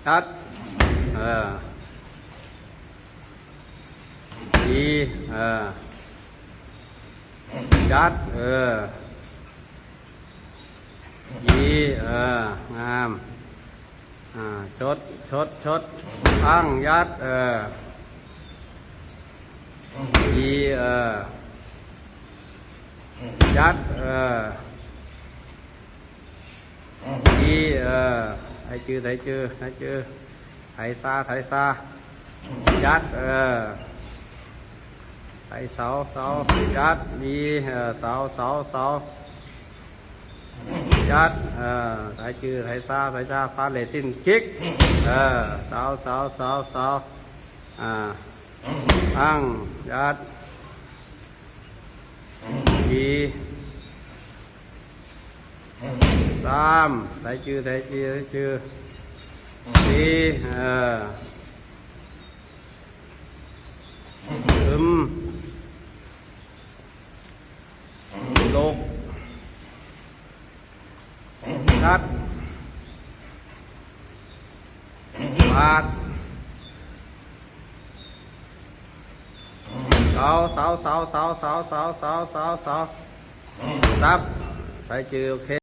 ຈັດ ເອີ ດີ ເອີ ຈັດ ເອີ ດີ ເອີ ງາມ ອ່າ ຊົດ ຊົດ ຊົດ ພັງ ຍັດ ເອີ ດີ ເອີ ຍັດ ເອີ ດີ ເອີ ໄທຈື່ ໄທຈື່ ໄທຈື່ ໄທຊາ ໄທຊາ ຍັດ ເອີ ໄທເສົາ ເສົາ ຍັດ ດີ ເອີ ເສົາ ເສົາ ເສົາ ຍັດ ເອີ ໄທຈື່ ໄທຊາ ໄທຊາ ພາເລຊິນ ກິກ ເອີ ເສົາ ເສົາ ເສົາ ເສົາ ອ່າ ພັງ ຍັດ ດີ ສາມ ໄທຈື່ ໄທຈື່ ໄທຈື່ ສີ່ ເອີ ອຶມ ຫຼົກ ກັດ ບາດ ເສົາ ເສົາ ເສົາ ສັບ ໃສ່ຈື່ ໂອເຄ.